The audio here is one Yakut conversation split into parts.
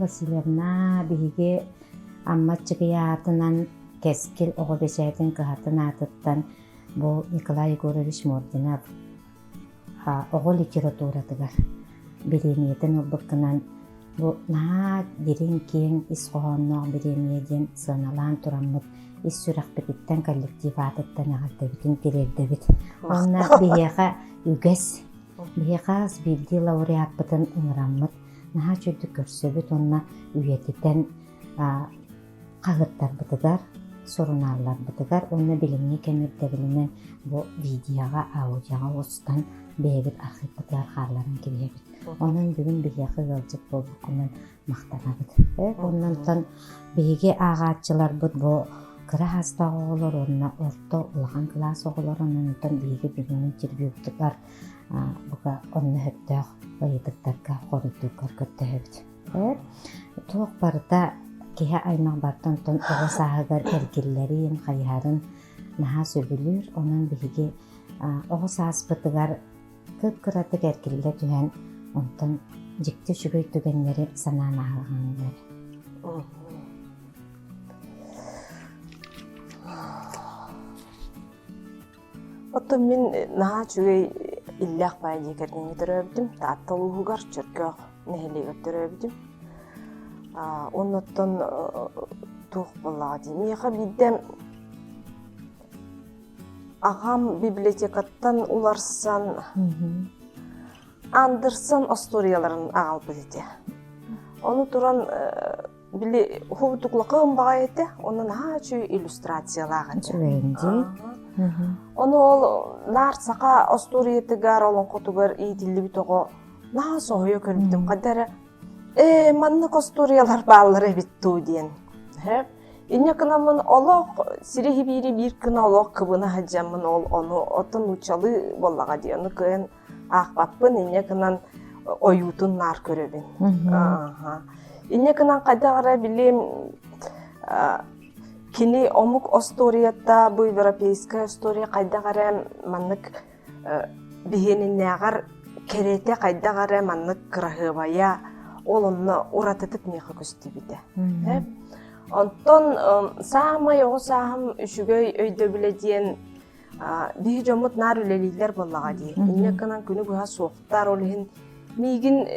Васильевна, биһиги Амма Аччыгый аатынан Кэскил оҕо бэчээтин кыһатын аатыттан бу Николай Егорович Мординов оҕо литературатыгар бириэмийэтин ылбыккынан бу наһаа дириҥ киэҥ ис хоһоонноох бириэмийэ диэн сыаналаан тураммыт ис сүрэхпититтэн коллектив аатыттан эҕэрдэбитин тириэрдэбит. Уонна биһиэхэ үгэс биһиэхэ хас биирдии лауреаппытын ыҥыраммыт наһаа үчүгдүк көрсөбүт уонна үйэтитэн хаһыаттарбытыгар, сурунаалларбытыгар уонна билиҥҥи кэм ирдэбилинэн бу видеоҕа, аудиоҕа устан бэйэбит архыыппытыгар хаалларан кэбиһэбит. Онон бүгүн биһиэхэ ыалдьыт буолбуккунан махтанабыт. Оннонтон биһиги ааҕааччыларбыт бу кыра саастаах оҕолор уонна орто улахан кылаас оҕолор онон биһиги бүгүҥҥү интервьюбутугар бука онно сөптөөх ыйытыктарга хоруйдуургар көрдөһөбүт. Туох барыта киһи аймах барыта онтон оҕо сааһыгар эргиллэрин, хайыһарын наһаа сөбүлүүр. Онон биһиги оҕо сааспытыгар кып-кыратык эргиллэ түһэн, онтон дьикти үчүгэй түгэннэри санаан ааһыаҕыҥ Оттон мин наһаа үчүгэй иллээх баай дьиэ кэргэҥҥэ төрөөбүтүм. Таатта улууһугар Чөркөөх нэһилиэгэр төрөөбүтүм. Оннуттан туох буоллаҕа дии. Миэхэ биирдэ аҕам библиотекаттан уларсан Андерсон остуоруйаларын аҕалбыт этэ. Ону туран били уһуутуклакыым баҕайы этэ, онно наһаа үчүгэй иллюстрациялаах этэ. Ону ол наар саха остуоруйатыгар, олоҥхотугар иитиллибит оҕо наһаа соһуйа көрбүтүм. Хайда эрэ ээ маннык остуоруйалар бааллар эбит дуу диэн. Инньэ гынаммын олох сири-сибиири биир гына олох кыбына сылдьаммын ол ону оттон нууччалыы буоллаҕа дии, ону кыайан аахпаппын инньэ гынан ойуутун наар көрөбүн. Инньэ гынан хайдах эрэ билим кини омук остуоруйата бу европейская история хайдах эрэ маннык биһиэниннээҕэр кэрэтэ хайдах эрэ маннык кыраһыабайа ол онно уратытык миэхэ көстүбүтэ. Онтон саамай оҕо сааһым үчүгэй өйдөбүлэ диэн биһи дьоммут наар үлэлииллэр буоллаҕа дии. Инньэ гынан күнү быһа суохтар, ол иһин миигин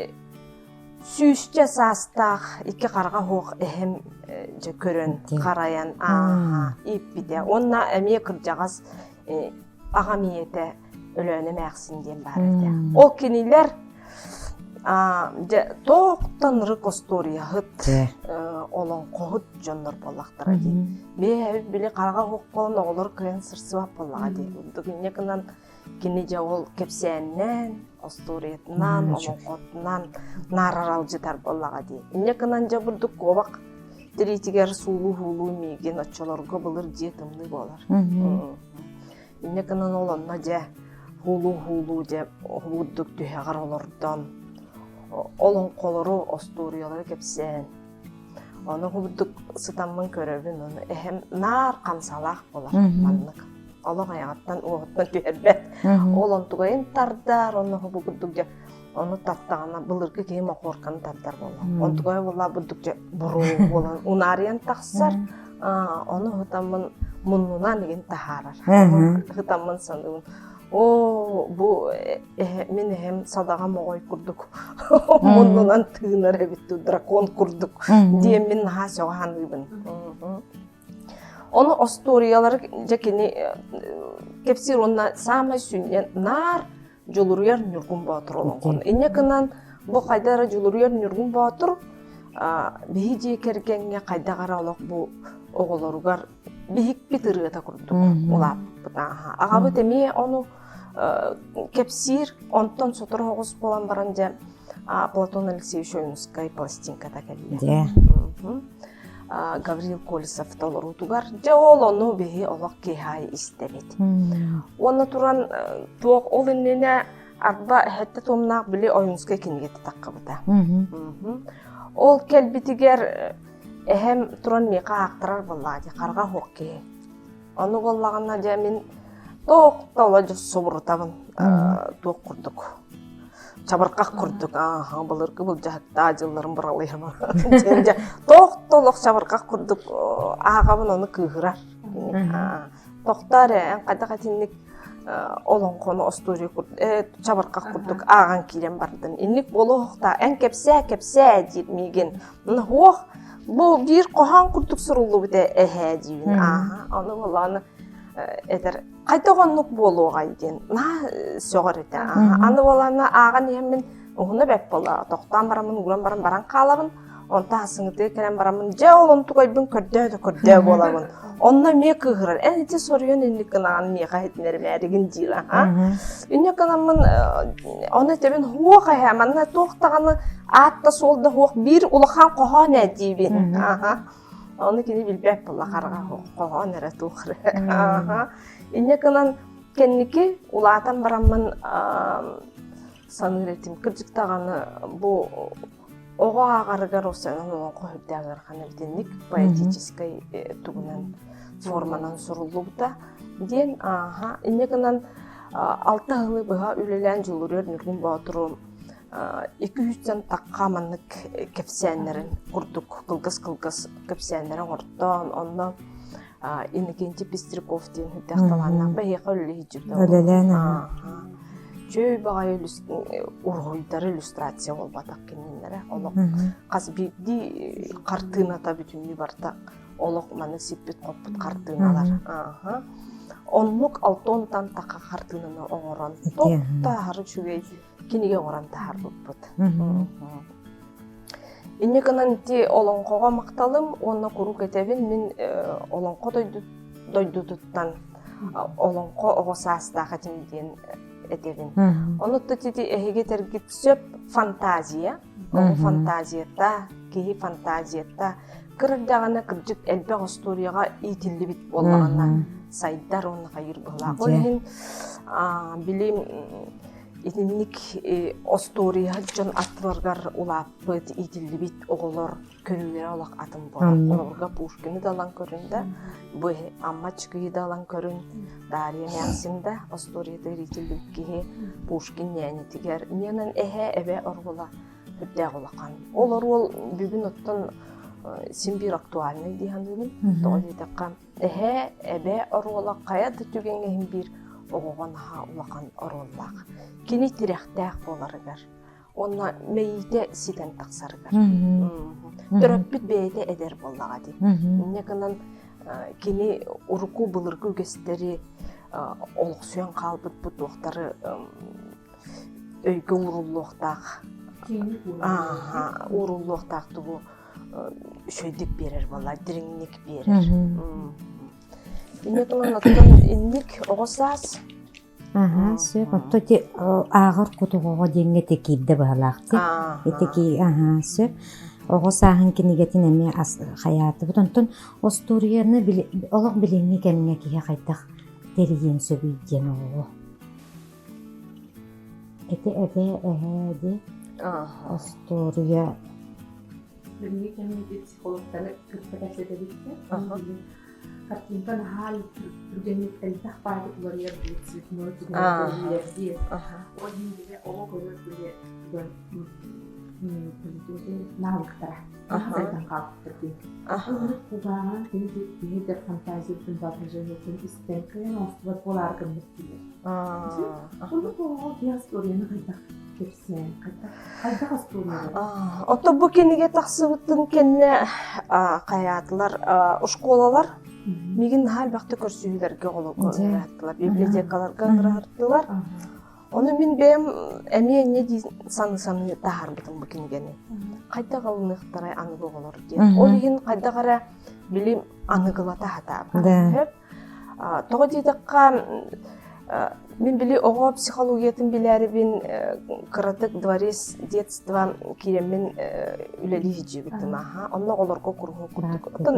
сүүсчэ саастаах икки хараҕа суох эһэм дьэ көрөн, харайан ааһа ииппитэ. Уонна эмиэ кырдьаҕас аҕам ийэтэ Өлөөнө эмээхсин диэн баар этэ. Ол кинилэр дьэ тоохтон ырык остуоруйаһыт, олоҥхоһут дьоннор буоллахтара дии. Бэйэбит били хараҕа суох буолан оҕолор кыайан сырсыбат буоллаҕа дии. Курдук инньэ гынан кини дьэ ол кэпсээнинэн, остуоруйатынан, олоҥхотунан наар аралдьытар буоллаҕа дии. Инньэ гынан дьэ бурдук куобах тириитигэр суулуу-һуулуу миигин оччолорго былыр дьиэ тымныы буолар. Инньэ гынан ол онно дьэ һуулуу-һуулуу дьэ уһуурдук түһэҕэр олордон олоҥхолору, остуоруйалары кэпсээн ону курдук сытаммын көрөбүн ону эһэм наар хамсалаах буолар маннык олох айаҕыттан уоһуттан түһэрбэт ол онтугайын тардар онно бу курдук дьэ ону тартаҕына былыргы киһи мохуорканы тардар буолла онтугайа буолла бурдук дьэ буруу буолан унаарыйан тахсар ону ытаммын муннунан игин таһаарар ытаммын саныыбын оо бу мин эһэм садаҕа моҕой курдук муннунан тыынар эбит дракон курдук диэммин наһаа сөҕө саныыбын Ону остуоруйалары дьэ кини кэпсиир уонна саамай сүнньэ наар Дьулуруйар Ньургун Боотур олоҥхону. Инньэ гынан бу хайда эрэ Дьулуруйар Ньургун Боотур биһи дьиэ кэргэҥҥэ хайдах эрэ олох бу оҕолоругар биһикпит ырыата курдук улааппыт. Аҕабыт эмиэ ону кэпсиир, онтон сотору оҕус буолан баран дьэ Платон Алексеевич Ойуунускай пластинката кэллэ. Гаврил Колесов толоруутугар дьэ ол ону биһи олох киэһэ истэбит. Уонна туран туох ол иннинэ арба эһэтте туомнаах били Ойуунскай кинигэтэ таххыбыта. Ол кэлбитигэр эһэм туран миэхэ аахтарар буоллаҕа дии харҕа суох киһи. Ону буоллаҕына дьэ мин туох да оло субурутабын туох курдук. Чабырҕах курдук ааха былыргы былдьаһыктаа дьылларын быралыйама дьэ тоох толох чабырҕах курдук ааҕабын ону кыыһырар тохтоо эрэ эн хайдах итинник олоҥхону остуоруйа курдук чабырҕах курдук ааҕан киирэн бардын инник буолуохтаа эн кэпсээ кэпсээ диир миигин суох бу биир хоһоон курдук суруллубут эһээ диибин ааха ону буоллаҕына этэр хайдах оннук буолуоҕай диэн наһаа сөҕөр этэ. Аны буолана ааҕан иһэммин уһуна бэрт буолла тохтоон бараммын ууран баран баран хаалабын онтон хасыҥытыгар кэлэн бараммын дьэ ол онтукайбын көрдөө да көрдөө буолабын онно эмиэ кыыһырар эн ити соруйан инник гынаҕын миэхэ иһитинэрмээригин диир аха инньэ гынаммын ону этэбин хуох эһэ манна туох даҕаны аат да суол да хуох биир улахан хоһоон ээ диибин аха Ону кини билбэт буолла хараҕа хоһоон эрэ туох эрэ. Инньэ гынан кэнники улаатан бараммын саныыр этим. Кырдьык даҕаны бу оҕо ааҕарыгар осенан олоҥхо үрдээх ыарахан эбитинник поэтическай тугунан форманан суруллубута диэн ааха инньэ гынан алта сылы быһа үлэлээн Дьулуруйар Ньургун Боотуру икки үстэн тахха маннык кэпсээннэрин курдук кылгас-кылгас кэпсээннэри оҥортоон онно Иннокентий Пестряков диэн үрдээх талааннаах бэһиэхэ үлэлиһиччибитэ Үлэлээн Чөй баҕайы уруһуйдары иллюстрация буолбатах кинилэрэ олох хас биирдии хартыыната бүтүннүү барыта олох маны сиппит-хоппут хартыыналар оннук алтонтан таха хартыынаны оҥорон топтааһар үчүгэй кинигэ оҥорон таһаарбыппыт. Инньэ гынан ити олоҥхоҕо махталым уонна куруук этэбин мин олоҥхо дойдутуттан олоҥхо оҕо саастаах этим диэн этэбин. Ону ити эһиги этэргит сөп фантазия, оҕо фантазията, киһи фантазията кырырдаҕына кырдьык элбэх остуоруйаҕа иитиллибит буоллаҕына сайдар уонна хайыыр быһыылаах. Ол иһин били Итинник остуоруйа дьон аттыларыгар улааппыт, иитиллибит оҕолор көрүүлэрэ олох атын буолар. Холобурга Пушкины да ылан көрүн да, бу Амма Чыкыйы да ылан көрүн, Дарья Мяксин да остуоруйатыгар иитиллибит киһи Пушкин ньээнитигэр Ненан эһээ эбэ оруола үрдээх улахан. Ол оруол бүгүн оттон син биир актуальный дии саныыбын. Тоҕо диэтэххэ, Эһээ, эбээ оруола хайа да түгэҥҥэ иһин биир оҕоҕо наһаа улахан оруоллаах. Кини тирэхтээх буоларыгар уонна мэйиитэ ситэн тахсарыгар. Төрөппүт бэйэтэ эдэр буоллаҕа дии. Инньэ гынан кини урукку былыргы үгэстэри олохсуйан хаалбыт бу туохтары өйгө ууруллуохтаах ууруллуохтаах тугу үчүгэйдик биэрэр буолла, дириҥник биэрэр. Инньэ гынан оттон инник оҕо саас Аһаа, сөп. Отто ити ааҕар кутук оҕо диэҥҥэ ити киирдэ быһалаахтык. Ити ки аһаа, сөп. Оҕо сааһын кинигэтин эмиэ ас хайаатыбыт. Онтон остуоруйаны олох билиҥҥи кэмҥэ киһи хайдах тэрийиэн сөбүй диэн оҕоҕо. Ити эбээ эһээ дии остуоруйа Билиҥҥи кэмҥэ психологтары кытта кэпсэтэбит Картинка наһаа түргэнник элбэх баайы уларыйар диye цветной түгэн диye. Ол иһин били оҕо көрөр били түгэн навыктара сайдан хаалбыттар диye. Кулгааҕынан кини киһи фантазиятын воображениетын истэн кыайан оҥостубат буолаары гыммыт дииллэр. Ото бу кинигэ тахсыбытын кэннэ хайаатылар школалар миигин наһаа элбэхтик көрсүһүүлэргэ оҕолорго ыҥыраттылар, библиотекаларга ыҥыраттылар. Ону мин бэйэм эмиэ инньэ дии саныы-саныы таһаарбытым бу кинигэни. Хайдах ылыныахтарай аныгы оҕолор диэн. Ол иһин хайдах эрэ били аныгылата сатаабытым. Тоҕо диэтэххэ, мин били оҕо психологиятын билээрибин кыратык дворец детства киирэммин үлэлии сылдьыбытым аха онно оҕолорго куруһуок курдук оттон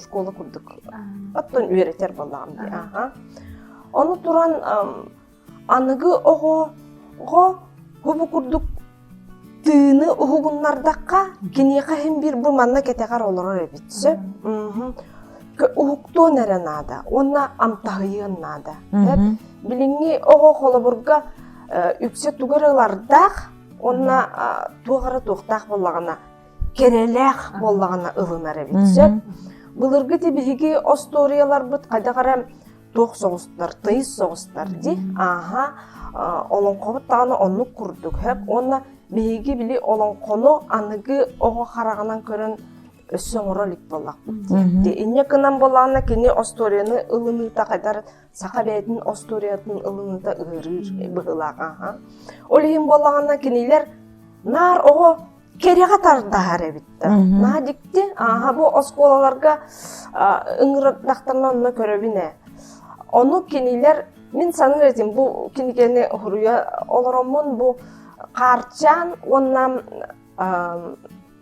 школа курдук оттон үөрэтэр буоллаҕым дии аха ону туран Аныгы оҕоҕо бу курдук тыыны уһугуннардахха, киниэхэ иһин биир бу манна кэтэҕэр олорор эбит сөп. Уһуктуон эрэ наада уонна амтаһыйыан наада. Билиҥҥи оҕо холобурга үксэ тугу эрэ ылардаах. Уонна туох эрэ туохтаах буоллаҕына, кэрэлээх буоллаҕына ылынар эбит. Сөп. Былыргы ити биһиги остуоруйаларбыт хайдах эрэ туох соҕустар, тыйыс соҕустар дии. Ааһа, олоҥхобут даҕаны оннук курдук сөп. Уонна биһиги били олоҥхону аныгы оҕо хараҕынан көрөн өссө оҥоро илик буоллахпыт дии. Инньэ гынан буоллаҕына кини остуоруйаны ылыныыта хайдар саха бэйэтин остуоруйатын ылыныыта ыарыыр быһыылаах аха. Ол иһин буоллаҕына кинилэр наар оҕо кэрэҕэ тардаһар эбиттэр. Наһаа дьикти. Ааһа бу оскуолаларга ыҥырдахтарына онно көрөбүн ээ. Ону кинилэр мин саныыр этим бу кинигэни суруйа олороммун бу Хаарчаан уонна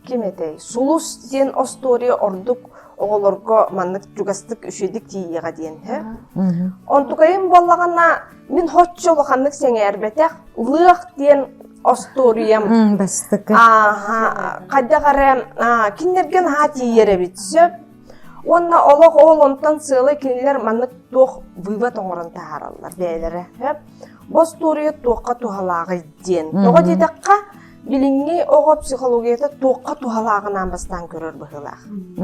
ким этэй Сулус диэн остуоруйа ордук оҕолорго маннык чугастык үчүгэйдик тиийиэҕэ диэн һэ. Онтукайым буоллаҕына мин һоччо улаханнык сэҥээрбэтэх Лыах диэн остуоруйам бастакы ааха хайдах эрэ кинилэргэ наһаа тиийэр эбит сөп уонна олох ол онтон сыала кинилэр маннык туох вывод оҥорон таһаараллар бэйэлэрэ сөп бу остуоруйа туохха туһалааҕый диэн тоҕо диэтэххэ билиҥҥи оҕо психологията туохха туһалааҕын аан бастаан көрөр быһыылаах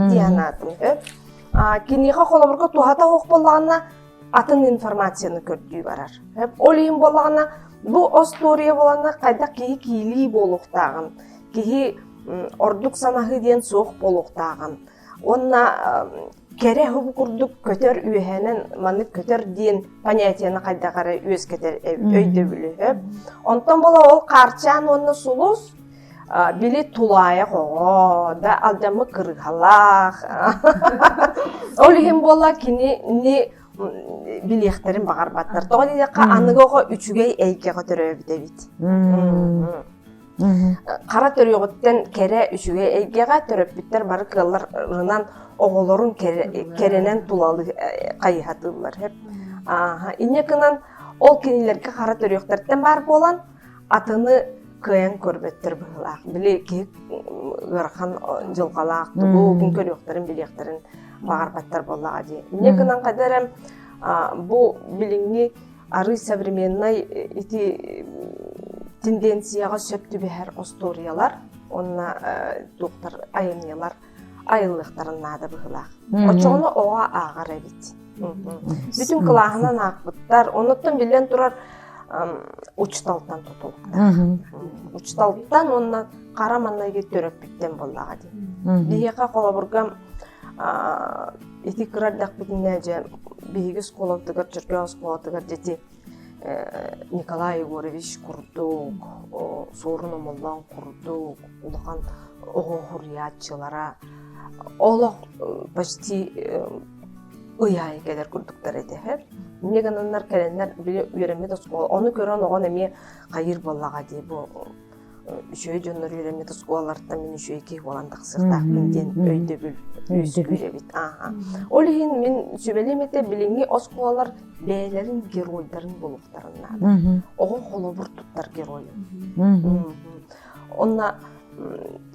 дии санаатым сөп киниэхэ холобурга туһата суох буоллаҕына атын информацияны көрдүү барар. Ол иһин буоллаҕына, бу остуоруйа буоланна хайдах киһи киилии буолуохтааҕын, киһи ордук санаһыы диэн суох буолуохтааҕын уонна кэрэ хубу курдук көтөр үөһэнэн маннык көтөр диэн понятиены хайдах эрэ үөскэтэр өйдөбүлү. Онтон буола ол хаарчаан уонна сулус били тулаайах оҕо да алдьаммыт кырыһалаах ол иһин буола кинини билиэхтэрин баҕарбаттар тоҕо диэтэххэ аныгы оҕо үчүгэй эйгэҕэ төрөөбүт эбит хара төрүөҕүттэн кэрэ үчүгэй эйгэҕэ төрөппүттэр бары кыалларынан оҕолорун кэрэнэн тулалы хайыһатыыллар инньэ гынан ол кинилэргэ хара төрүөхтэртэн баар буолан атыны кыайан көрбөттөр быһыылаах. Били киһи ыарахан дьылҕалаах тугу күн көрүөхтэрин билиэхтэрин баҕарбаттар буоллаҕа дии. Инньэ гынан хайда эрэ бу билиҥҥи арыы современнай ити тенденцияҕа сөп түбэһэр остуоруйалар уонна туохтар айымньылар айыллыахтарын наада быһыылаах. Оччоҕуна оҕо ааҕар эбит. Бүтүн кылааһынан аахпыттар. Онуттан биллэн турар учуталтан тутулуктаах. Учуталтан уонна хара маннайгы төрөппүттэн буоллаҕа дии. Биһиэхэ холобурга ити кыра эрдэхпитинэ дьэ биһиги оскуолабытыгар Чөркөөх оскуолатыгар дьэ Николай Егорович курдук, Суорун Омоллоон курдук улахан оҕо уһуруйааччылара олох почти ый аайы кэлэр курдуктар этэ. Инньэ гынаннар кэлэннэр били үөрэммит оскуола ону көрөн оҕон эмиэ хайыыр буоллаҕа дии бу үчүгэй дьоннор үөрэммит оскуолалартан мин үчүгэй киһи буолан тахсыахтаахпын диэн өйдөбүл үөскүүр эбит. Ааха. Ол иһин мин сүбэлиэм этэ билиҥҥи оскуолалар бэйэлэрин геройдарын булуохтарын наада. Оҕо холобур туттар геройун. Онно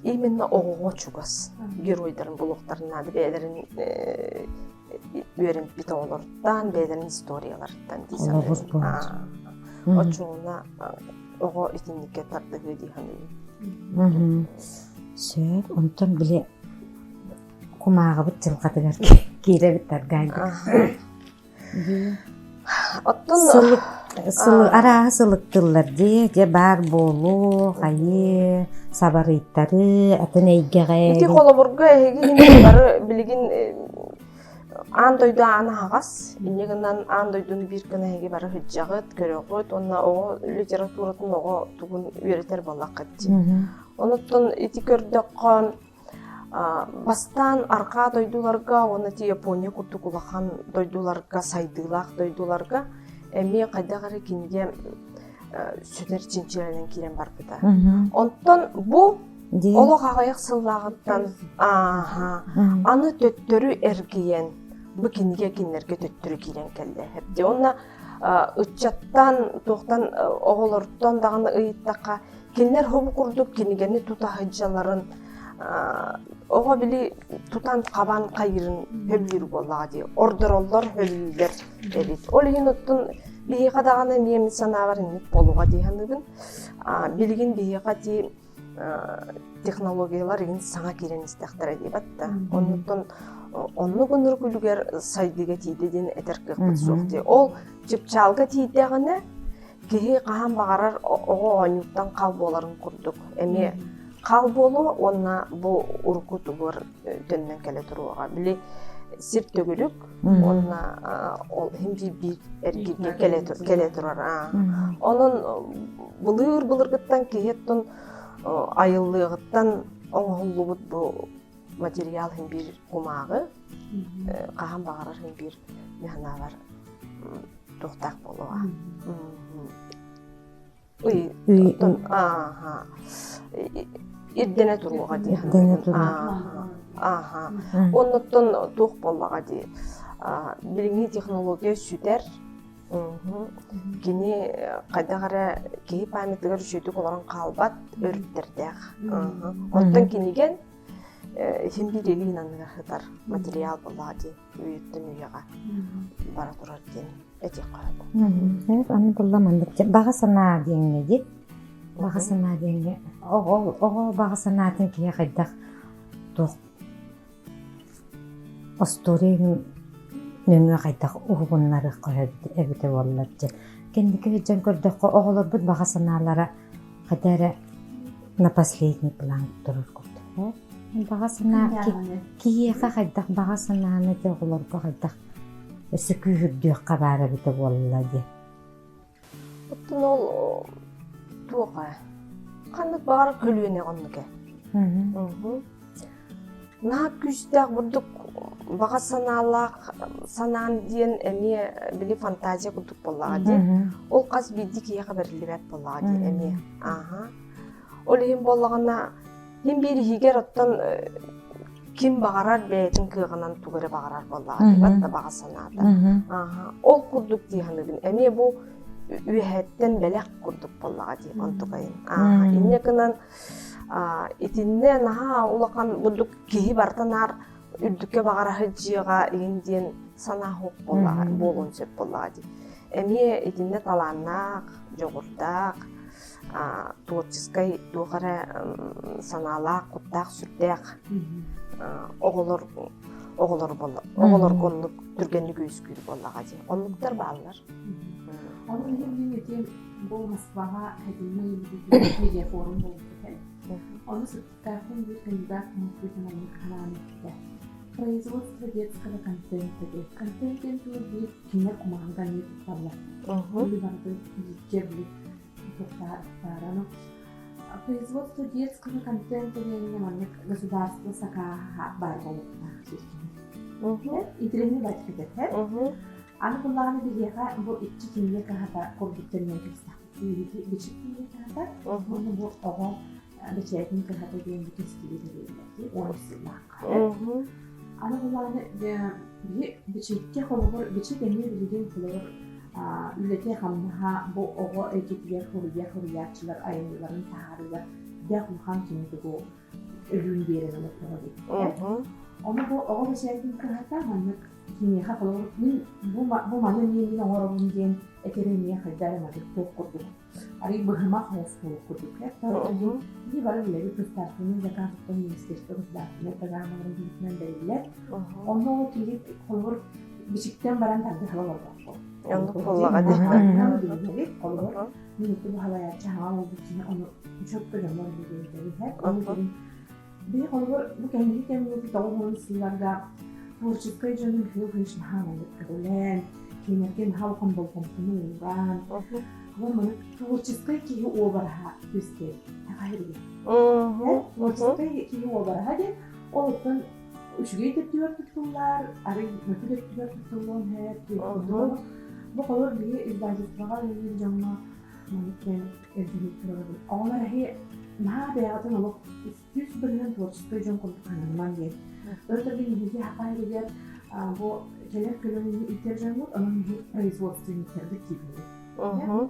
именно оҕоҕо чугас геройдарын булуохтарын наада бэйэлэрин үөрэммит оҕолоруттан, бэйэлэрин историяларыттан дии саныыбын. Оччоҕуна оҕо итинниккэ тардыһыы дии саныыбын. Сөп, онтон били кумааҕыбыт дьылҕатыгар киирэбит таргаан. Оттон Сылык сылы арааһы сылыктыллар дии, дьэ баар буолуо, хайыы, сабарыйтары, атын эйгэҕэ Ити холобурга эһиги бары билигин аан дойду аана аһаҕас, инньэ гынан аан дойдуну биир гына эһиги бары сылдьаҕыт, көрөҕүт уонна оҕо литературатын оҕо тугун үөрэтэр буоллаххыт дии. Онуттан ити көрдөххө Бастаан арҕаа дойдуларга уонна ити Япония курдук улахан дойдуларга, сайдыылаах дойдуларга эмиэ хайдах эрэ кинигэ сүтэр чинчилэнэн киирэн барбыта. Онтон бу олох аҕыйах сыллааҕыттан ааһа аны төттөрү эргийэн бу кинигэ кинилэргэ төттөрү киирэн кэллэ. Уонна ыччаттан, туохтан оҕолортон даҕаны ыйыттахха Кинилэр хобу курдук кинигэни тута сылдьалларын оҕо били тутан хабан хайыырын сөбүлүүр буоллаҕа дии. Ордороллор, сөбүлүүллэр эбит. Ол иһин оттон Биһиэхэ даҕаны эмиэ мин санаабар инник буолуоҕа дии саныыбын. Билигин биһиэхэ дии технологиялар игин саҥа киирэн истэхтэрэ диэбэт да. Оннуттан оннук оннук үлүгэр сайдыыга тиийдэ диэн этэр кыахпыт суох дии. Ол чыпчаалга тиийдэҕинэ киһи хаһан баҕарар оҕо оонньууттан хал буоларын курдук эмиэ хал буолуо уонна бу урукку тугур төннөн кэлэ туруоҕа. Били сир төгүрүк уонна ол иһин биир биир эргииргэ кэлэ кэлэ турар. Онон былыр былыргыттан киһи оттон айыллыаҕыттан оҥоһуллубут бу материал иһин биир кумааҕы хаһан баҕарар иһин биир механалар туохтаах буолуоҕа. Ирдэнэ туруоҕа дии Ааха. Оннуттан туох буоллаҕа дии. Билиҥҥи технология сүтэр. Кини хайдах эрэ киһи памятыгар үчүгүйдүк олорон хаалбат өрүттэрдээх. Оттон кинигэн иһин биир илиин анныгар сытар материал буоллаҕа дии үйэттэн үйэҕэ бара турар диэн этиэххэ сөп. Аны булла маннык баҕа санаа диэҥҥэ дии. Баҕа санаа диэҥҥэ оҕо оҕо баҕа санаатын киһи хайдах туох остуоруйа нөҥүө хайдах уһугуннарыахха эбитэ буоллар дьэ. Кэнники сылдьан көрдөххө оҕолорбут баҕа санаалара хайда эрэ на последний план турар курдук. Баҕа санаа киһиэхэ хайдах баҕа санааны дьэ оҕолорго хайдах өссө күүһүрдүөххэ баар эбитэ буолла диэн. Оттон ол туох ээ? Ханнык баҕар көлүөнэ оннук ээ. Наһаа күүстээх бурдук баҕа санаалаах санаан диэн эмиэ били фантазия курдук буоллаҕа дии. Ол хас биирдии киһиэхэ бэриллибэт буоллаҕа дии эмиэ. Ааһа. Ол иһин буоллаҕына, мин биир иһигэр оттон ким баҕарар бэйэтин кыаҕынан тугу эрэ баҕарар буоллаҕа дии, да баҕа санаата. Ол курдук дии саныыбын. Эмиэ бу үөһэттэн бэлэх курдук буоллаҕа дии онтукайын. Инньэ гынан итиннэ наһаа улахан бурдук киһи барыта наар үрдүккэ баҕара сылдьыаҕа иһин диэн санаа суох буоллаҕа буолуон сөп буоллаҕа дии. Эмиэ итиннэ талааннаах, дьоҕурдаах, творческай туох эрэ санаалаах, куттаах, сүрдээх оҕолор оҕолор оҕолорго оннук түргэнник үөскүүр буоллаҕа дии. Оннуктар бааллар. Ону иһин мин ити бу Москваҕа Академия медиафорум буолбут этэ. Ону сыттаахтан биир кандидат Москвитын оннук ханаан эттэ. Производство детского контента диэн. Контент диэн тылы биир кинилэр кумааҕыга эмиэ тутталлар. Били барытын бииргэ били туттаараны. Производство детского контента диэҥҥэ маннык государство сакааһа баар буолуохтаах сиркини. Итирини баччатэтэр. Аны буллаҕына биһиэхэ бу иччи кинигэ кыһата курдук төннөн кэбистэхпит. Бичик кинигэ кыһата уонна бу оҕо бэчээтин кыһата диэн бу кэскили тэрийэллэр 10 сыллаахха. Аны буллаҕына биһи бичиккэ холобур бичик эмиэ билигин холобур үлэтэ-хамнаһа бу оҕо эйгэтигэр суруйар суруйааччылар айымньыларын таһаарыыга дэх улахан кини тугу өлүүн биэрэн олордоҕо дии. Ону бу оҕо бэчээтин кыһата маннык киниэхэ холобур мин бу, бу маны эмиэ мин оҥоробун диэн этэрэ эмиэ хайдах эрэ маннык туох курдук арый быһымах оҥос буолуох курдук Ити бары билэбит государственный заказ оттон министерство государственной программаларын быһыытынан бэриллэр. Онно ол киһи холобур бичиктэн баран тардыһала олорбокко. Оннук буоллаҕа дии. Холобур мин ити бу халайааччы хаҥа буолбут киһи ону чөккө дьоннор билиэтэриһэр. Ону кэлин биһи холобур бу кэнники кэмҥэ 90 сылларга творческай дьону Михаил Ильич наһаа маннык көҕүлээн, кинилэргэ наһаа улахан болҕомтону ууран, холобур маны творческай киһи уобараһа үөскээбит. Творческай киһи уобараһа диэн ол оттон үчүгэй өттүгэр туттуллар, арый мөкү өттүгэр туттуллуон сөп. Бу холобур биһи издательствоҕа үлэлиир дьоҥҥо маннык диэн өйдөбүл турабыт. Оҕолор эһи наһаа бэйэҕитин олох 100% творческай дьон курдук сананымаҥ диэн. Өтөргүн биһиги саха сиригэр бу кэлэр көлүөнэни иитэр дьоммут, онон биһи производственниктарбыт диибит.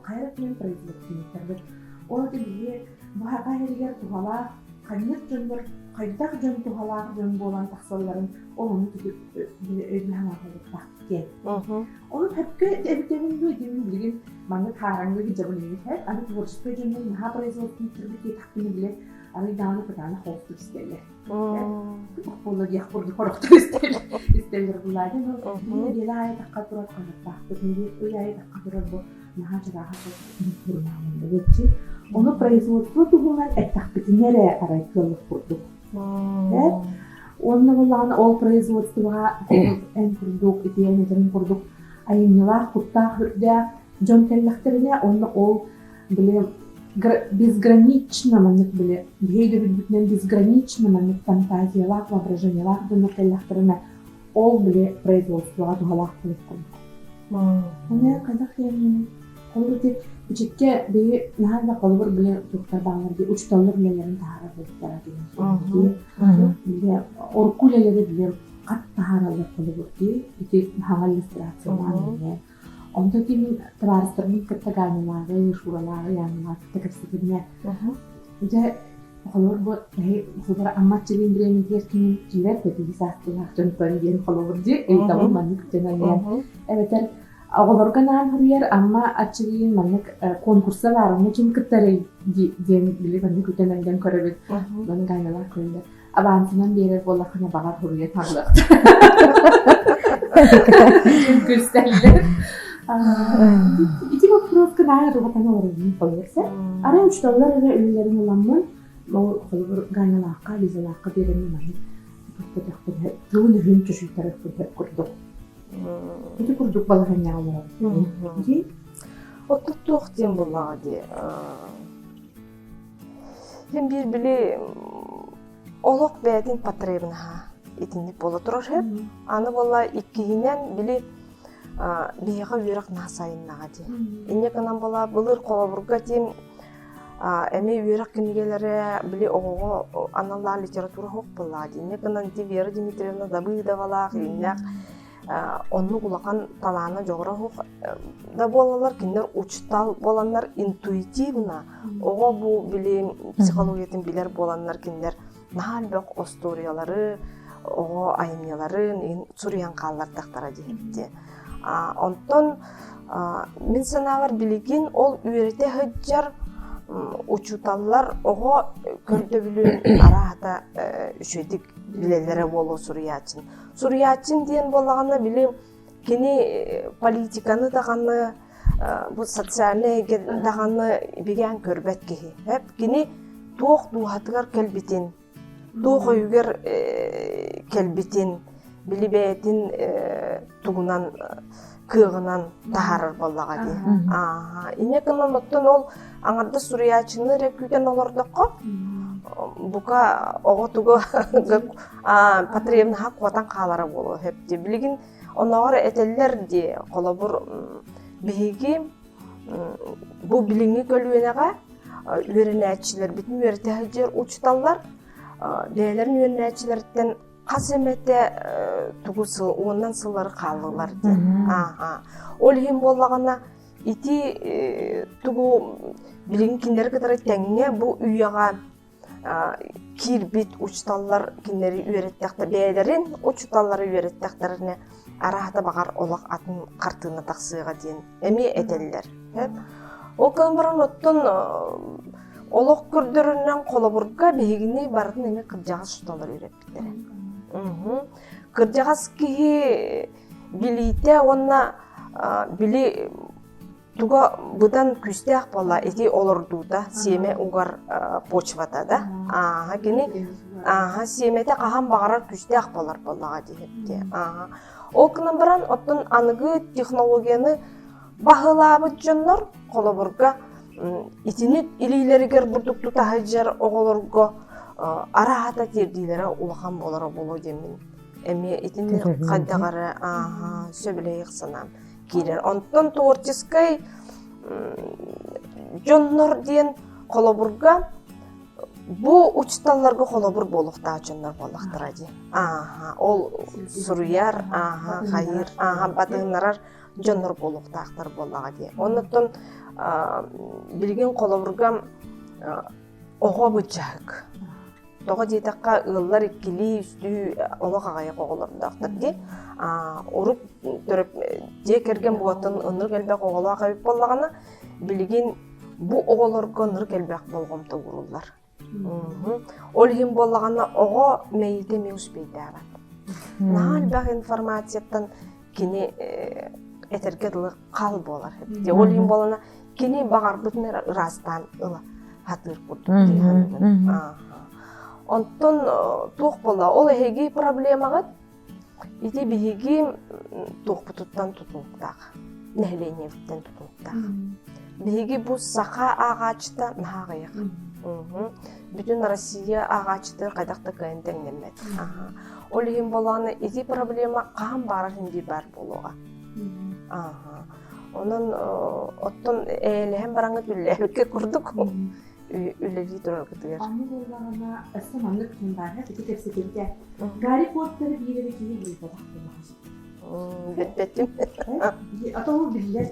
Хайа өттүнэн производственниктарбыт. Ол это биһи бу саха сиригэр туһалаах. ханнык дьоннор хайдах дьон туһалаах дьон буолан тахсалларын ол ону өйдөһөн аҕалбыттаах диэн. Ону сөпкө эбитэбин дуу диэмин билигин маннык хаараҥҥа сылдьабын иһэр. Аны творчество дьоннор наһаа производственник диэтэхпинэ бile арый даҕаны кытаанах холустук истэллэр. Буолла диэх курдук хорохтор истэллэр булаадын. Нэдиэлэ аайы тахха турар хаһыаттаахпыт, ый аайы тахха турар бу наһаа чарааһа сурунаалларбытчы. Ону производство туһунан эттэхпитинэ эрэ арай кыаллых курдук. Уонна буоллаҕына ол производствоҕа эн курдук, итиэн этэрин курдук айымньылаах, куттаах үрдээх дьон кэллэхтэринэ уонна ол били безгранично маннык били биһи өйдөбүлбүтүнэн безгранично маннык фантазиялаах, воображениелаах дьоннор кэллэхтэринэ ол били производствоҕа туһалаах буолуох курдук. Оны хайдах диэммин холобур ити бичиккэ биһи наһаа да холобур били туохтар бааллар дии учууталлар үлэлэрин таһаарар буолуктара деген били орку үлэлэри били хат таһаараллар холобур дии ити хаҥа иллюстрациялаан Онто ким табаарыстарбын кытта Ганялааҕы, Шуралааҕы, Яналааҕы кытта кэпсэтиннэ. Дьэ, холобур бу эһи холобур Амма Аччыгыйын бириэмэтигэр ким киирэр кэтиһи саастыылаах дьонтон диэн холобур дии ыйытабын маннык дьон Эбэтэр оҕолорго анаан суруйар Амма Аччыгыйын маннык конкурса баар, онно ким кыттарый диэн били маннык үтэн өлгөн көрөбүт. Маны Ганялаах көрөллөр. Авансынан биэрэр буоллаххына баҕар суруйа таалыахтар. Диэн күлсэллэр. Ити боппуруоска наһаа ырылатан олоробун холуйса. Арай учууталлар эрэ үлэлэрин ыламмын, ол холобур Ганялаахха, Лизалаахха биэрэммин маннык туппатахпын тылын өһүн чочуйтарыахпын сөп курдук. Ити курдук балаһыанньаҕа олоробун. Дии. Оттон туох диэн буоллаҕа дии Син биир били олох бэйэтин потребнаһа итинник буола турар сөп. Аны буолла иккиһинэн били биһиэхэ үөрэх наһаа сайыннаҕа дии. Инньэ гынан буола былыр холобурга тиим эмиэ үөрэх кинигэлэрэ били оҕоҕо аналлаах литература суох буоллаҕа дии. Инньэ гынан ити Вера Дмитриевна Давыдовалаах, иннээх оннук улахан талаана дьоҕура суох да буолаллар кинилэр учутал буоланнар интуитивно оҕо бу били психологиятын билэр буоланнар кинилэр наһаа элбэх остуоруйалары оҕо айымньыларын суруйан хааллардахтара диэбитти онтон мин санаабар билигин ол үөрэтэ сылдьар учууталлар оҕо көрдөбүлүн арааһата үчүгэйдик билэллэрэ буолуо суруйааччын Суруйааччын диэн буоллаҕына, били кини политиканы даҕаны, бу социальнай эйгэ даҕаны бигээн көрбөт киһи. Кини туох дууһатыгар кэлбитин, туох өйүгэр кэлбитин, били бэйэтин тугунан кыаҕынан таһаарар буоллаҕа дии. Ааһа. Инньэ гынан оттон ол аҥардас суруйааччыны эрэ күүтэн олордоххо, бука оҕо тугу потребнаһа куотан хаалара буолуо сөп дии. Билигин онооҕор этэллэр дии, холобур, биһиги бу билиҥҥи көлүөнэҕэ үөрэнээччилэрбитин үөрэтэ сылдьар учууталлар бэйэлэрин үөрэнээччилэриттэн хас эмэтэ тугу сыл уонунан сыллары хааллылар диэн. Ааха. Ол иһин буоллаҕына ити тугу билигин кинилэри кытары тэҥҥэ бу үйэҕэ киирбит учууталлар кинилэри үөрэттэхтэр бэйэлэрин учууталлары үөрэттэхтэринэ арааһата баҕар олох атын хартыына тахсыаҕа диэн эмиэ этэллэр. Ол гынан баран оттон олох көрдөрөрүнэн холобурга биһигини барытын эмиэ кырдьаҕас учууталлар үөрэппиттэрэ. Кырдьаҕас киһи билиитэ уонна били туга быдан күүстээх буолла ити олордуута сиэмэ угар почвата да ааха кини ааха сиэмэтэ хаһан баҕарар күүстээх буолар буоллаҕа диэхти ааха ол гынан баран оттон аныгы технологияны баһылаабыт дьоннор холобурга итини илиилэригэр бурдук тута сылдьар оҕолорго араата тиэрдиилэрэ улахан буолара буолуо диэммин эмиэ итини хайдах эрэ ааха сөбүлэһиэх санаам киирэр. Онтон творческай дьоннор диэн холобурга бу учууталларга холобур буолуохтаах дьоннор буоллахтара дии. Ааха, ол суруйар, ааха, хайыр, ааха, батыһыннарар дьоннор буолуохтаахтар буоллаҕа дии. Оннуттан билигин холобурга оҕо быдьаһык. Тоҕо диэтэххэ, ыаллар иккилии, үстүү олох аҕыйах оҕолордоохтор дии. Урут төрөп дьиэ кэргэн буолтан ынырык элбэх оҕолоох эбит буоллаҕына, билигин бу оҕолорго ынырык элбэх болҕомто ууруллар. Ол иһин буоллаҕына оҕо мэйиитэ эмиэ успейдаабат. Наһаа элбэх информацияттан кини этэргэ дылы хал буолар. Ол иһин буолана кини баҕарбытын эрэ ыраастаан ыла сатыыр курдук дии саныыбын. Онтон туох буолла? Ол эһиги проблемаҕыт Ити биһиги туохпутуттан тутулуктаах, нэһилиэнньэбиттэн тутулуктаах. Биһиги бу саха ааҕааччыта наһаа аҕыйах. Бүтүн Россия ааҕааччыта хайдах да кыайан тэҥнэммэт. Ол иһин буоллаҕына ити проблема хаһан баарар иһин баар буолуоҕа. Онон оттон эйэлэһэн бараҥҥыт үлэлээбиккэ курдук үлэлии тураргытыгар. Аны буоллаҕына, өссө маннык ким баар, ити кэпсэтибитэ. Гарри Поттеры биир эрэ киһи билбэтэх буоллаҕа. Билбэтим. А то ол биллэр.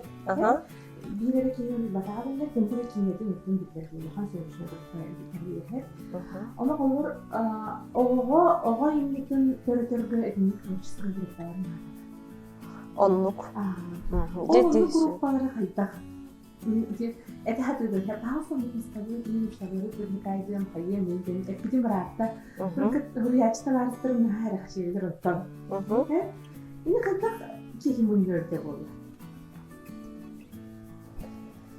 Биир эрэ киһи билбэтэҕэ биллэр, тем более киинэтин өттүн биллэр улахан сөбүшнэ кытта Ону олор оҕоҕо оҕо айымньытын төрөтөргө итинник творческай группалар наада. Оннук. Ол оннук группалары хайдах Это хатыыбын пожалуйста мустабы мустабы привлекайдым хайыам диэн эппитим быраатта суруйааччы табаарыстарым наһаа эрэхсиилэр оттон ини хайдах киһи мунньуорда буолла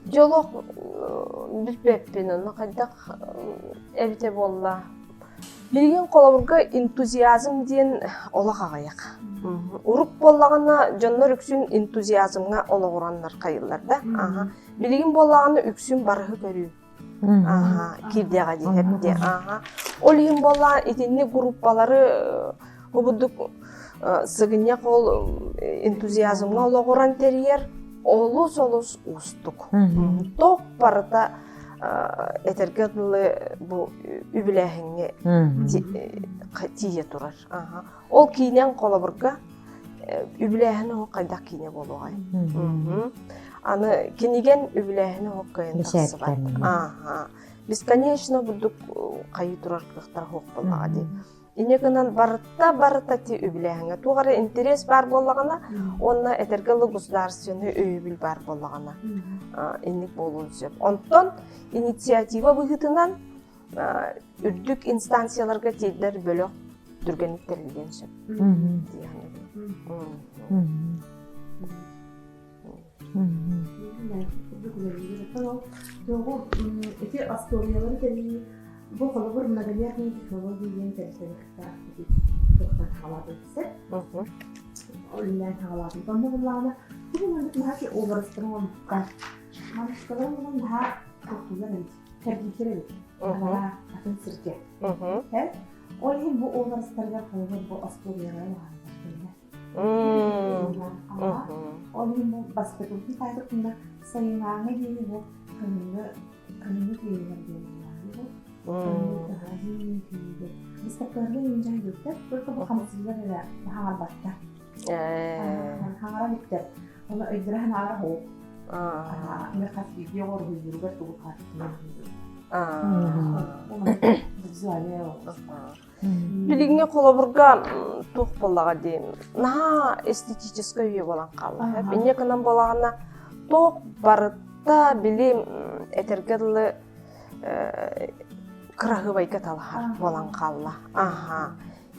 Дьолох билбэппин онно хайдах эбитэ буолла Билигин холобурга энтузиазм диэн олох аҕыйах. Урук буоллаҕына дьоннор үксүн энтузиазмҥа олоҕураннар хайыллар да. Аха. Билигин буоллаҕына үксүн барыһы көрүү. Аха, киирдиэҕэ диэһэр диэ. Аха. Ол иһин буоллаҕына итинник группалары обурдук сыгынньах ол энтузиазмҥа олоҕуран тэрийэр олус олус уустук. Туох барыта этэргэ дылы бу үбүлээһиҥҥэ тиийэ турар. Ол киинэн холобурга үбүлээһин оһох хайдах киинэ буолуоҕай? Аны кинигэн үбүлээһин оһох кыайан тахсыбат. Бесконечно бурдук хайыы турар кыахтара суох буоллаҕа дии. Инньэ гынан барыта барыта ти үбүлээһиҥҥэ туох эрэ интэриэс баар буоллаҕына уонна этэргэ дылы государственный өйөбүл баар буоллаҕына инник буолуон сөп. Онтон инициатива быһыытынан үрдүк инстанцияларга тиийдэр бөлөх түргэнник тэриллиэн сөп дии саныыбын. Ити остуоруйалары тэрийии бу холобур многолетние технологии диэн тэрилтэни кытта туохтан саҕалаабыт сөп. Үлэлээн саҕалаабыт. Онно буллаҕына бу маннык наһаа ки образтарын оҥорбуттар. Манныктарын булан наһаа туттулар эбит, кэрдииттэр эбит. Анараа атын сиргэ. Ол иһин бу образтарыгар холобур бу остуоруйалары уһааннар Ол иһин бу бастакыбытын таайбыппына сайыҥааҥҥа диэри бу кыһыҥҥы кыһыҥҥы түүнүгэр диэн бу кыһыҥҥы Быстаккаларга иин дьаһайбыттар, только бу хамсыылар эрэ хаҥарбаттар. Хаҥаран иттэр. Оны өйдөрө ханаара хоп. Аны хас биирдии оҕоруһуйдууругар тугу хаартынан Визуальная Билиҥҥи холобурга туох буоллаҕа дии, наһаа эстетическай үйэ буолан хаалла. Инньэ гынан буолаҕына туох барыта били этэргэ дылы кыраһыабайга талаһар буолан хаалла. Аха.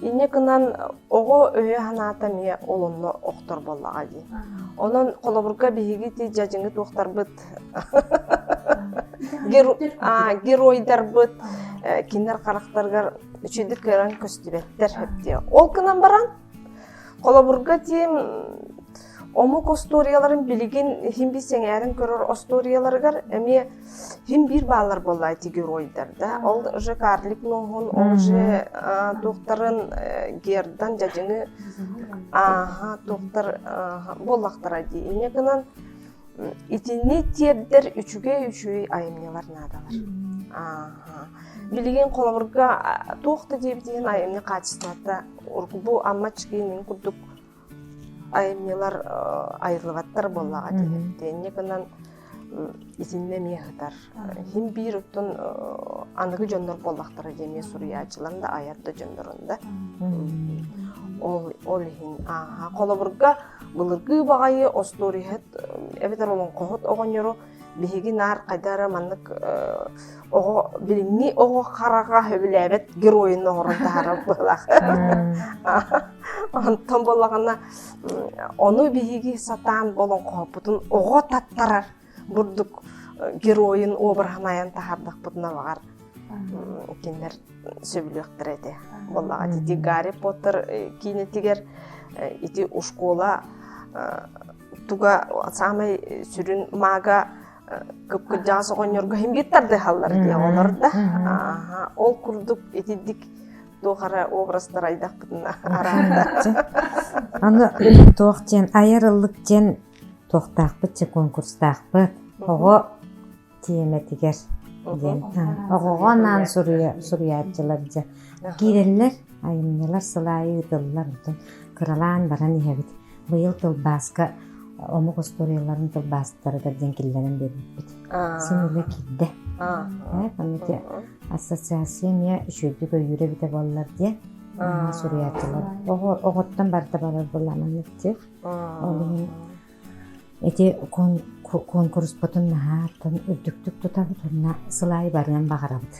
Инньэ гынан оҕо өйө-санаата эмиэ ол онно охтор буоллаҕа дии. Онон холобурга биһиги ити дьадьыҥы туохтарбыт геройдарбыт кинилэр харахтарыгар үчүгэйдик кыайан көстүбэттэр диye. Ол гынан баран холобурга тиим омук остуоруйаларын билигин иһин биир сэҥээрин көрөр остуоруйаларыгар эмиэ иһин биир бааллар буолла эти геройдар да ол же карлик ноһун ол же туохтарын гердан дьадьыҥы ааха туохтар буоллахтара дии инньэ гынан Итини тиэрдэр үчүгэй-үчүгэй айымньылар наадалар. Ааха. Билигин холобурга туох да диэбит иһин айымньы хаачыстыбата бу Амма Чкинин курдук айымньылар айыллыбаттар буоллаҕа дии. Инньэ гынан итиннэ эмиэ сытар. Иһин биир оттон Аныгы дьоннор буоллахтара дии эмиэ суруйааччыларын да айар да дьоннорун да. Ол, ол иһин ааха. Холобурга былыргы баҕайы остуоруйаһыт эбэтэр олоҥхоһут оҕонньору биһиги наар хайда эрэ маннык оҕо билиҥҥи оҕо хараҕа сөбүлээбэт геройун оҥорон таһаарар быһыылаах. Онтон буоллаҕына ону биһиги сатаан олоҥхоһоппутун оҕо таттарар бурдук геройун обраһын айан таһаардахпытына баҕар кинилэр сөбүлүөхтэрэ этэ. Буоллаҕа ити Гарри Поттер киинэтигэр ити школа туга саамай сүрүн маага кып-кырдьаҕас оҕонньорго иһин биир тардыһаллар дии оҕолор да. Ол курдук итидик туох эрэ образтар айдахпытына араанда. Аны туох диэн айар ыллык диэн туохтаахпыт че конкурстаахпыт. Оҕо тиэмэтигэр диэн оҕоҕо анаан суруйааччылар дьэ киирэллэр айымньылар сыл аайы ыытыллар онтон кыралаан баран иһэбит быйыл тылбааска омук остуоруйаларын тылбаастарыгар диэн киллэрэн биэрбиппит син үлэ киирдэ ити ассоциация эмиэ үчүгэйдик өйүүрэ эбитэ буоллар диэн суруйааччылар оҕо оҕоттон барыта барар буолла дии ол иһин Ити куонкуруспутун наһаа үрдүктүк тутабыт уонна сыл аайы барыан баҕарабыт.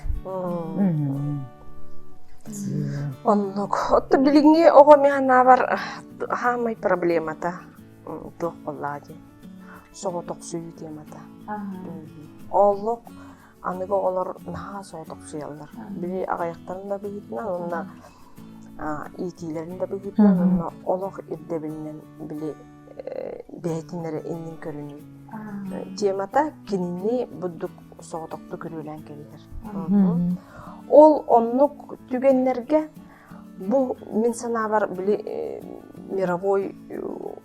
Оннук. Оттон билиҥҥи оҕо мин санаабар хаамай проблемата туох буоллаҕа дии. Соҕотохсуйуу темата. Олох аныгы оҕолор наһаа соҕотохсуйаллар. Били аҕыйахтарын да быһыытынан уонна иитиилэрин да быһыытынан уонна олох ирдэбилинэн били бэйэтин эрэ иннин көрүнүү. Темата кинини бурдук соҕотохтук көрүүлээн кэбиһэр. Ол оннук түгэннэргэ бу мин санаабар били мировой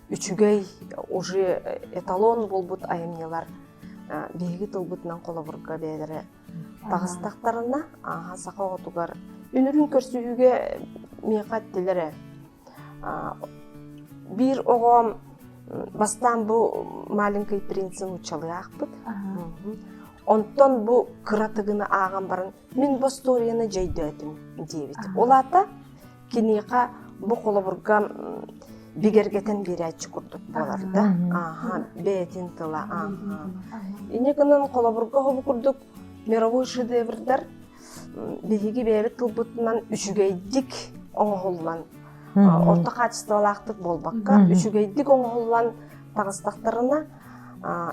үчүгэй уже эталон буолбут айымньылар биһиги тылбытынан холобурга бэйэлэрэ таҕыстахтарына ааһа саха оҕотугар үнүрүн көрсүһүүгэ миэхэ эттилэр ээ биир оҕом бастаан бу маленький принцы нууччалыы аахпыт онтон бу кыра тыгыны ааҕан баран мин бу остуоруйаны дьөйдөөтүм диэбит ол аата киниэхэ бу холобурга бигэргэтэн биэрээччи курдук буолар да ааха бэйэтин тыла ааха инньэ гынан холобурга хобу курдук мировой шедеврдар биһиги бэйэбит тылбытынан үчүгэйдик оҥоһуллан орто хаачыстыбалаахтык буолбакка үчүгэйдик оҥоһуллан таҕыстахтарына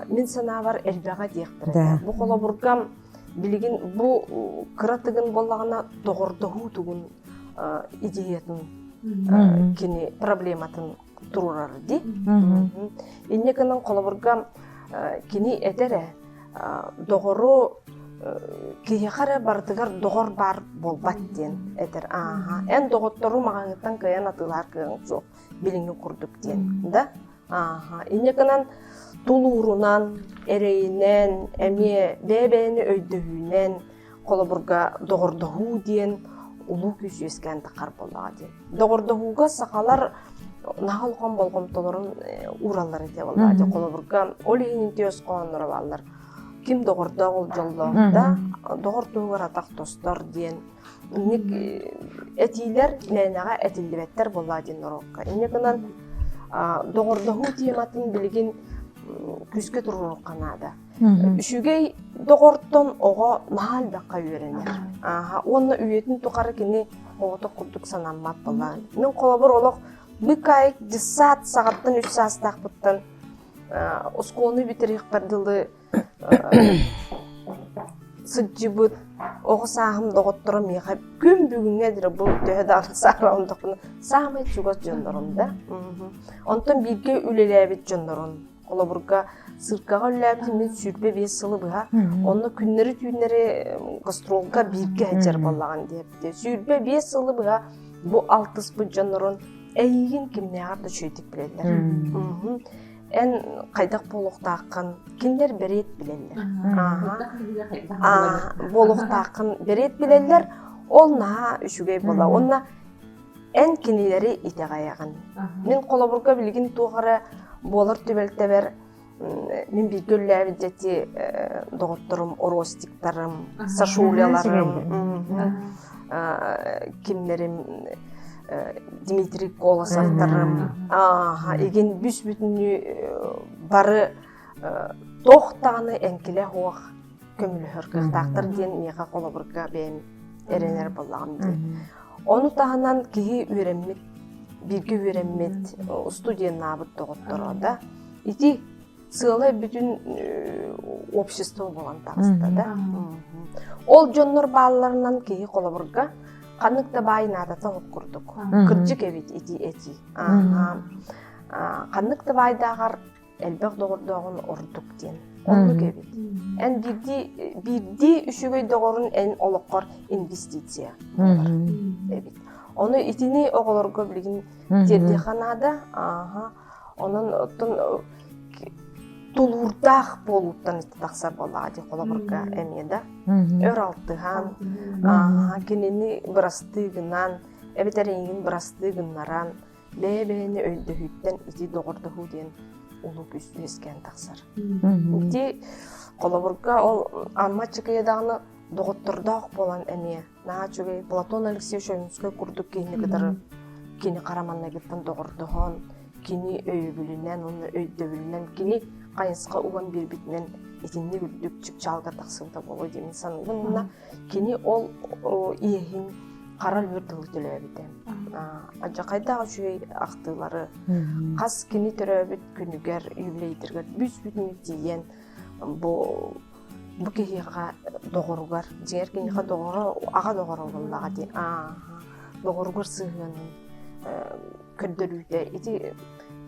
мин санаабар элбэҕэ диэхтэрэ бу холобурга билигин бу кыра тыгын буоллаҕына доҕордоһуу тугун идеятын кини проблематын туруорар дии. Инньэ гынан холобурга кини этэр ээ доҕору киһиэхэ эрэ барытыгар доҕор баар буолбат диэн этэр. Ааһа эн доҕоттору маҕаһыыттан кыайан атыылаһар кыаҕыҥ суох билиҥҥи курдук диэн да. Ааһа инньэ гынан тулуурунан, эрэйинэн, эмиэ бэйэ-бэйэни өйдөһүүнэн холобурга доҕордоһуу диэн улуу күүс үөскээн таххар буоллаҕа диэн. Доҕордоһууга сахалар наһаа улахан болҕомтолорун уураллар этэ буоллаҕа дии. Холобурга ол иһин үтүө хоһоонноро бааллар. Ким доҕордоох ол дьоллоох да, доҕор туһугар атах тостор диэн инник этиилэр мээнэҕэ этиллибэттэр буоллаҕа диэн норуокка. Инньэ гынан доҕордоһуу тематын билигин күүскэ туруоруохха наада. Үчүгэй доҕортон оҕо наһаа элбэххэ үөрэнэр. Ааһа, уонна үйэтин тухары кини оҕото курдук санаммат буоллаҕа. Мин холобур олох быкаайык дьыссаат саҕаттан үс саастаахпыттан оскуоланы бүтэриэхпэр дылы сылдьыбыт оҕо сааһым доҕотторо миэхэ күн бүгүҥҥэ диэри бу төһө да сааһыран саамай чугас дьоннорум да. Онтон бииргэ үлэлээбит дьоннорум Холобурга, циркаҕа үлэлээбитим мин 25 сылы быһа. Онно күннэри-түүннэри гастролга бииргэ сылдьар буоллаҕын диэбитэ. 25 сылы быһа бу алтыспыт дьоннорун эйигин кимнээҕэр да үчүгэйдик билэллэр. Эн хайдах буолуохтааххын кинилэр бэриэт билэллэр. Буолуохтааххын бэриэт билэллэр. Ол наһаа үчүгэй буола. Уонна Эн кинилэри итэҕэйэҕин. Мин холобурга билигин туох эрэ буолар түбэлтэбэр Мин бииргэ үллээбит дьэти доҕотторум, Ростиктарым, Сашуляларым, кимнэрим Дмитрий Колосовтарым, игин бүс-бүтүннүү бары туох даҕаны эҥкилэ суох көмөлөһөр кыахтаахтар диэн миэхэ холобурга бэйэм эрэнэр буоллаҕым дии. Ону таһынан киһи үөрэммит, бииргэ үөрэммит, студеннаабыт доҕотторо да ити сыалай бүтүн общество буолан таҕыста да. Ол дьоннор баалларынан киһи холобурга ханнык да баай наадата суох курдук. Кырдьык эбит ити этии. Ханнык да баайдааҕар элбэх доҕордооҕун ордук диэн. Оннук эбит. Эн биирдии биирдии үчүгэй доҕорун эн олоххор инвестиция буолар эбит. Ону итини оҕолорго билигин тиэрдиэххэ наада. Ааха. Онон оттон тулуурдаах буолууттан тахсар буоллаҕа дии холобурга эмиэ да. Өр алтыһан, ааха, кинини бырастыы гынан, эбэтэр эйигин бырастыы гыннаран, бэйэ-бэйэни өйдөһүүттэн ити доҕордоһуу диэн улуу күүс үөскээн тахсар. Ити холобурга ол Амма Чыкыйа даҕаны доҕоттордоох буолан эмиэ наһаа үчүгэй Платон Алексеевич Ойуунскай курдук киһини кытары кини хара маҥнайгыттан доҕордоһон, кини өйөбүлүнэн уонна өйдөбүлүнэн кини хайысха уган биэрбитинэн итинник үрдүк чыпчаалга тахсыбыта буолуо диэн саныыбын уонна Кини ол иэһин хара өлүөр дылы төлөөбүтэ. Алдьархайдаах үчүгэй ахтыылары хас кини төрөөбүт күнүгэр, юбилейдэригэр бүс-бүтүннүү тиийэн бу бу киһиэхэ доҕоругар, дьиҥэр киниэхэ доҕоро, аҕа доҕоро буоллаҕа дии. Доҕоругар сыһыанын көрдөрүүтэ ити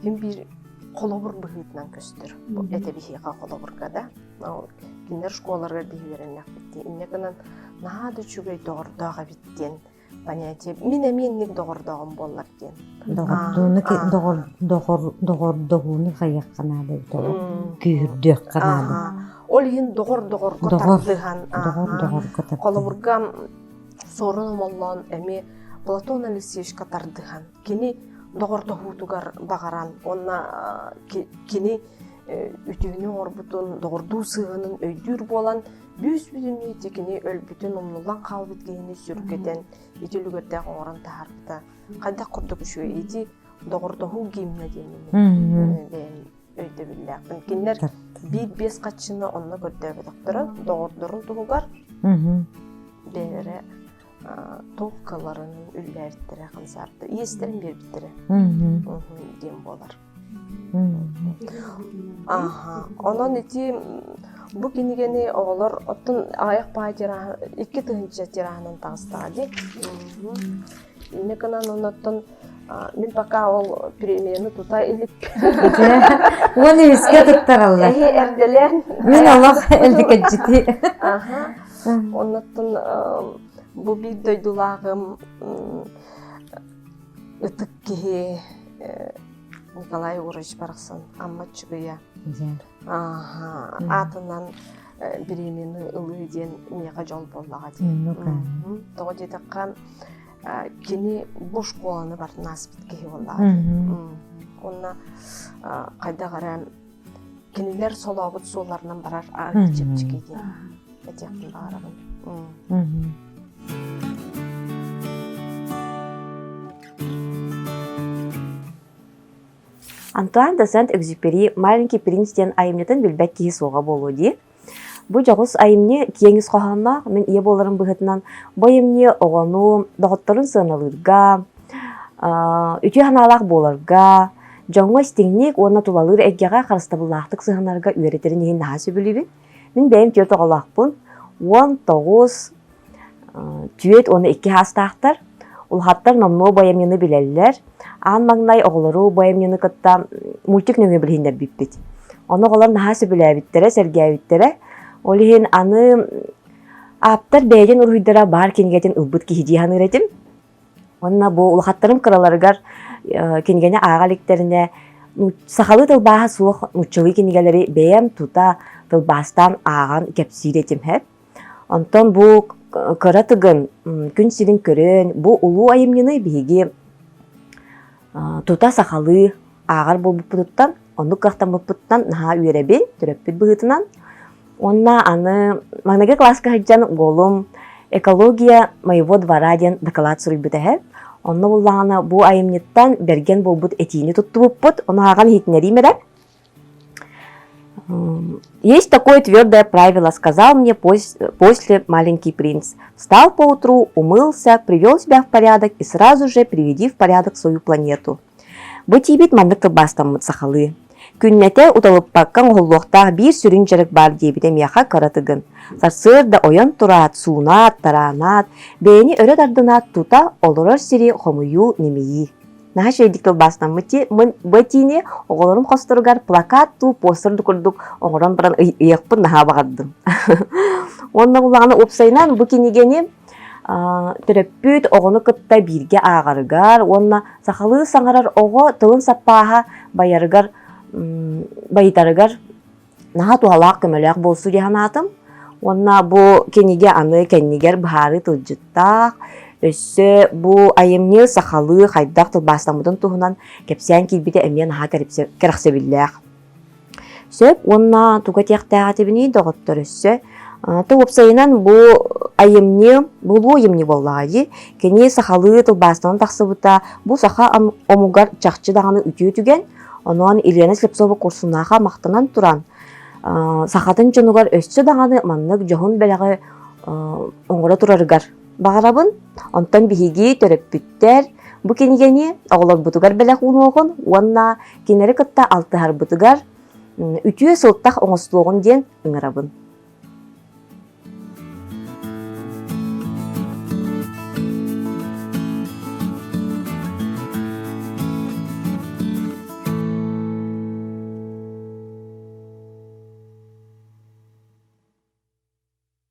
ким биир холобур быһыытынан көстөр. Этэ биһиэхэ холобурга да. Кинилэр школаларыгар биһи үөрэннэхпит дии. Инньэ гынан наһаа да үчүгэй доҕордоох эбит диэн понятие. Мин эмиэ инник доҕордооҕум буоллар диэн. Доҕордууну доҕор доҕор доҕордоһууну хайыахха наада эбит ол күүһүрдүөххэ наада. Ол иһин доҕор доҕорго тардыһан доҕор доҕорго тардыһан. Холобурга Суорун Омоллоон эмиэ Платон Алексеевичка тардыһан кини доҕордоһуутугар баҕаран уонна кини үтүөнү оҥорбутун, доҕордуу сыһыанын өйдүүр буолан, бүүс-бүтүннүү ити кини өлбүтүн умнуллан хаалбыт киһини сүргэтэн, ити үлүгэрдээх оҥорон таһаарбыта. Хайдах курдук үчүгэй ити доҕордоһуу гимнэ диэн бэйэм өйдөбүллээхпин. Кинилэр биир-биэс хаччыны онно көрдөөбөтөхтөрө, доҕордорун туһугар бэйэлэрэ туох кыларын үллээбиттэрэ, хамсаабыттара, иэстэрин биэрбиттэрэ диэн буолар. Аха. Онон ити бу кинигэни оҕолор оттон аҕыйах баай тираһа 2000 тираһынан таҕыстаҕа дии. Инньэ гынан оннуттан мин пока ол премияны тута илик. Уон үскэ туттараллар. Эһи эрдэлээн. Мин олох элдикэдьити. Аха. Оннуттан бу биир дойдулааҕым ытык киһи Николай Егорович барахсан Амма Чугуйа аатынан бириэмийэни ылыы диэн миэхэ дьол буоллаҕа дии. Тоҕо диэтэххэ кини бу школаны барытын ааспыт киһи буоллаҕа дии. Уонна хайдах эрэ кинилэр солообут суолларынан барар арыый чэпчэки диэн этиэхпин баҕарабын. Антуан де Сент-Экзюпери «Маленький принц» диэн айымньытын билбэт киһи суоҕа буолуо дии. Бу дьоҕус айымньы киэҥ ис хоһоонноох, мин ийэ буоларым быһыытынан бу айымньы оҕону доҕотторун сыаналыырга, үтүө санаалаах буоларга, дьоҥҥо истиҥник уонна тулалыыр эйгэҕэ харыстабыллаахтык сыһыаннарга үөрэтэрин иһин наһаа сөбүлүүбүн. Мин бэйэм түөрт оҕолоохпун. 19, түөрт уонна икки саастаахтар. Улахаттар номнуо бу айымньыны билэллэр. Аан маҥнай оҕолору бу айымньыны кытта мультик нөҥүө билиһиннэрбиппит. Ону оҕолор наһаа сөбүлээбиттэрэ, сэргээбиттэрэ. Ол иһин аны ааптар бэйэтин уруһуйдара баар кинигэтин ылбыт киһи дии саныыр этим. Уонна бу улахаттарым кыраларыгар кинигэни ааҕа иликтэринэ сахалыы тылбааһа суох нууччалыы кинигэлэри бэйэм тута тылбаастаан ааҕан кэпсиир этим һэп. Онтон бу кыра тыгын күн сирин көрөн, бу улуу айымньыны биһиги тута сахалыы ааҕар буолбуппутуттан. Оннук кыахтаммыппыттан наһаа үөрэбин, төрөппүт быһыытынан. Уонна аны маҥнайгы кылааска сылдьан уолум «Экология моего двора» диэн дакылаат суруйбут эһэ. Онно буллаҕына бу айымньыттан бэргэн буолбут этиини туттубуппут. Ону ааҕан иһитиннэриим эрэ. Есть такое твердое правило, сказал мне после маленький принц. Встал поутру, умылся, привел себя в порядок и сразу же приведи в порядок свою планету. Бу тиийбит маннык тылбаастаммыт сахалыы. Күннэтэ уталыппакка оҥоһуллуохтаах биир сүрүн дьарык баар диэбитэ миэхэ кыратыгын. Сарсыарда ойон тураат, суунаат, тараанаат, бэйэни өрө тардынаат тута олорор сири хомуйуу, ньимийии. Наһаа үчүгэйдик тылбаастаммыт дии. Мин бу этиини оҕолорум хосторугар плакат дуу, постер дуу курдук оҥорон баран ыйыахпын наһаа баҕардым. Уонна буллаҕына уопсайынан бу кинигэни төрөппүт оҕону кытта бииргэ ааҕарыгар уонна сахалыы саҥарар оҕо тылын саппааһа байарыгар байытарыгар наһаа туһалаах көмөлөөх буолсу дии санаатым. Уонна бу кинигэ аны кэннигэр быһаарыы тылдьыттаах, өссө бу айымньы сахалыы хайдах тылбаастаммытын туһунан кэпсээн киирбитэ эмиэ наһаа кэрэхсэбиллээх. Сөп уонна тугу этиэхтээх этибиний доҕоттор өссө то уопсайынан бу айымньы булуу айымньы буоллаҕа дии. Кини сахалыы тылбаастанан тахсыбыта бу саха омугар чахчы даҕаны үтүө түгэн. Онон Елена Слепцова курсунааха махтанан туран сахатын дьонугар өссө даҕаны маннык дьоһун бэлэҕи оҥоро турарыгар баҕарабын. Онтон биһиги төрөппүттэр бу кинигэни оҕолорбутугар бэлэх уунуоҕун уонна кинилэри кытта алтыһарбытыгар үтүө сылтах оҥостуоҕун диэн ыҥырабын.